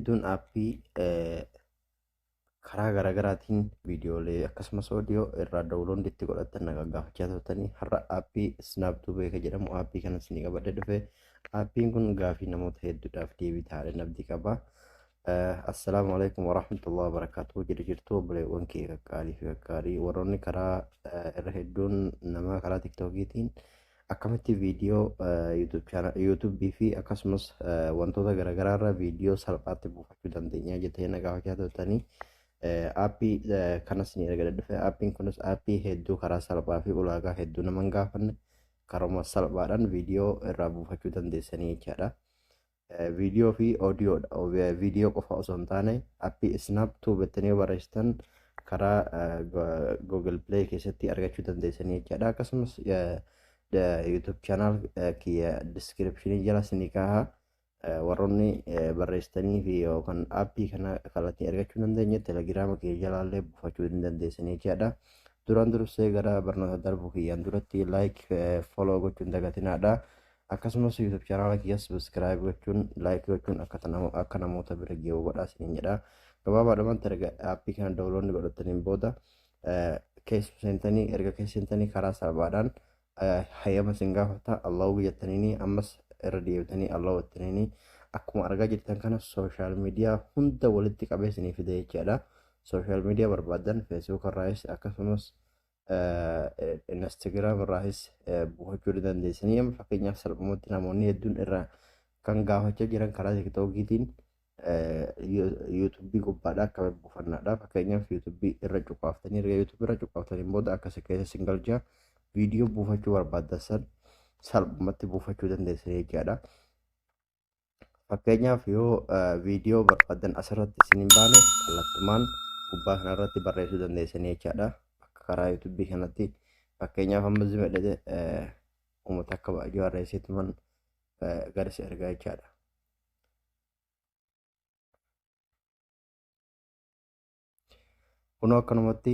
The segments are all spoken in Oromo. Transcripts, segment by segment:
Hedduun aappii karaa garaagaraatiin viidiyoolee akkasumas oodiyoo irraa download itti godhatan na gaggaafachaa turtanii, har'a aappii Snaptube kan jedhamu aappii kanas ni qabadhe dhufe. Aappiin kun gaafii namoota hedduudhaaf deebii ta'aadhaan abdii qaba. Assalaamu alaikum warahmatullahi wabarakatuh. Jedhu jirtu obboleewwan kee qaqqaalii fi qaqqaalii, warroonni karaa irra hedduun nama karaa tiktookiitiin akkamitti viidiyoo yuutuubii fi akkasumas wantoota garaagaraa irra viidiyoo salphaatti buufachuu dandeenya jettanii na gaafachaa turtanii, aappii kanas ni erga dhufe. Aappiin kunis aappii hedduu karaa salphaa fi ulaagaa hedduu nama hin gaafanne karuma salphaadhaan viidiyoo irraa buufachuu dandeessanii jechaadha. Viidiyoo fi oodiyoodha. Viidiyoo qofa osoo hin taane aappii Snaptube jettanii yoo barreessitan karaa Google Play keessatti argachuu dandeessanii jechaadha. Akkasumas YouTube channel kiyya description jala isinii kaaha. Warroonni barreessitanii fi yookaan aappii kana kallattii argachuu hin dandeenye telegiraama kiyya jalaallee buufachuu ni dandeessanii jechaadha. Duraan dursee gara barnoota darbuu kiyyaan duratti like, follow gochuun dagatinaadha. Akkasumas YouTube channel kiyya subscribe gochuun, like gochuun akka namoota bira ge'u godhaa isiniin jedha. Gabaabaadhumatti erga aappii kana download godhataniin booda keessa seentanii, erga keessa seentanii karaa salphaadhaan hayyama isin gaafata. Allow jettaniini ammas irra deebitanii allow jettaniini akkuma argaa jirtan kana social media hunda walitti qabee isinii fida jechaadha. Social media barbaadan Facebook irraayis akkasumas Instagram irraayis buufachuu ni dandeessanii. Amma fakkeenyaaf salphumatti namoonni hedduun irraa kan gaafachaa jiran karaa tiktookiitiin yuutuubii gubbaadha akkamitti buufannaadha. Fakkeenyaaf yuutuubii irra cuqaaftanii, erga yuutuubii irra cuqaaftaniin booda akkasi keessa isin galcha, viidiyoo buufachuu barbaaddan san salphumatti buufachuu dandeessanii jechaadha. Fakkeenyaaf yoo viidiyoo barbaadan asirratti isin hin baane kallattumaan gubbaa kanarratti barreessuu dandeessanii jechaadha. Akka karaa yuutuubii kanatti fakkeenyaaf amma zimedhete uummata akka baay'ee barreesseetuman gara si ergaa jechaadha. Kunoo akkanumatti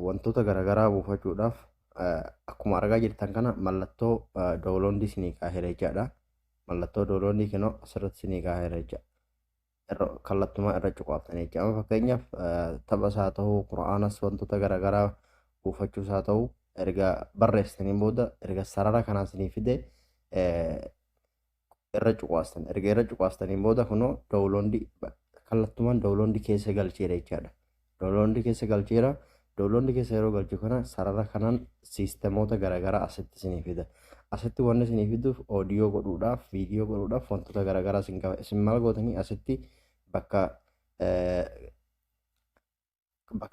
wantoota garaagaraa buufachuudhaaf akkuma argaa jirtan kana mallattoo downloadii isinii kaaheera jechaadha. Mallattoo downloadii kunoo asirratti isinii kaaheera jechaadha. Kallattumaa irra cuqaaftanii jecha. Amma fakkeenyaaf taphas haa ta'u, qura'aanas, wantoota garaagaraa buufachuus haa ta'u, erga barreessitaniin booda erga sarara kanaa isinii fide irra cuqaastan. Erga irra cuqaastaniin booda kunoo downloadii kallattumaan downloadii keessa galcheera jechaadha. Downloadii keessa galcheera. Downloadii keessa yeroo galchu kana sarara kanaan siistemoota garaagaraa asitti isinii fida. Asitti wanni isinii fiduuf oodiyoo godhuudhaaf, viidiyoo godhuudhaaf wantoota garaagaraa isin qaba. Isin maal gootanii asitti bakka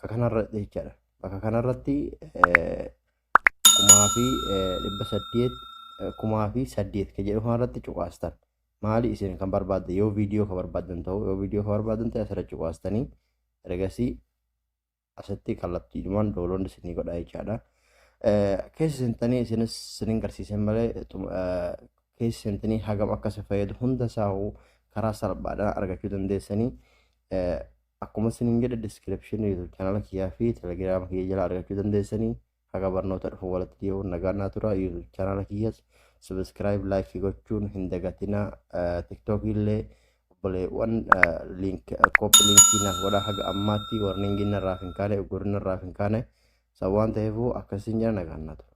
kanarra jechaadha. Bakka kanarratti 1800, 1008 kan jedhu kanarratti cuqaastan. Maali isin kan barbaaddan yoo viidiyoo kan barbaaddan ta'u, yoo viidiyoo kan barbaaddan ta'e asirra cuqaastanii ergasii asitti kallattiidhumaan download isinii godha jechaadha. Keessa seentanii isinis isinin garsiisan malee keessa seentanii hagam akka isin fayyadu hunda isaa karaa salphaadhaan argachuu dandeessanii. Akkuma isinin jedhe description YouTube channel kiyyaa fi Telegram kiyya jala argachuu dandeessanii. Haga barnoota dhufu walitti deebi'uun nagaan naa tura. YouTube channel kiyyas subscribe, like gochuun hin dagatinaa. TikTok illee obboleewwan link copy linkii naaf godhaa. Haga ammaatti warningiin narraaf hin kaane, uggurri narraaf hin kaane san waan ta'eefuu akkasiin jira, nagaan naa tura.